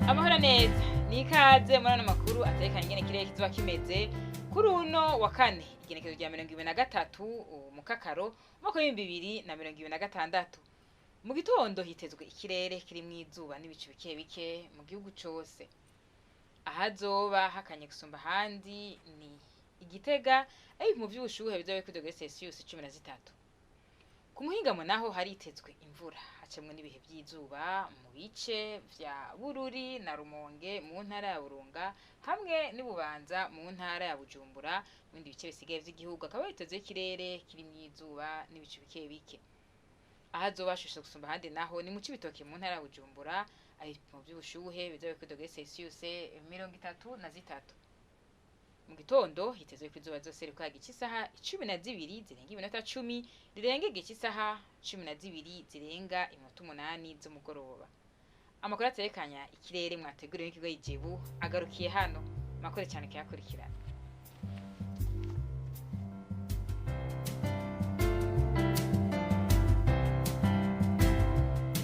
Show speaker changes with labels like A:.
A: Amahoro neza, ni ikaze muri ano makuru aterekanye ingene ikirere kizoba kimeze kuri uno wa kane, igenekerezo rya 23 Mukakaro, umwaka w'2026. Mu gitondo hitezwe ikirere kirimwo izuba n'ibicu bike bike mu gihugu cose. Ahazoba hakanye gusumba ahandi ni Igitega, aho ibipimo vy'ubushuhe bizoba biri kuri dogere celsius 13. Ku muhingamo naho haritezwe imvura hacamwo n'ibihe vy'izuba mu bice vya Bururi na Rumonge mu ntara ya Burunga, hamwe n'Ibubanza mu ntara ya Bujumbura. Mu bindi bice bisigaye vy'igihugu hakaba hitezwe ikirere kirimwo izuba n'ibicu bike bike. Ahazoba hashushe gusumba ahandi naho ni mu Cibitoke mu ntara ya Bujumbura, aho ibipimo vy'ubushuhe bizoba biri kuri dogere celsius 33. Mu gitondo hitezwe ko izuba rizoseruka igice isaha 12:10 rirenge igice isaha 8:12 z'umugoroba. Amakuru aterekanya ikirere mwateguriwe n'ikigo Ijebu agarukiye hano. Makore cyane kuyakurikirana.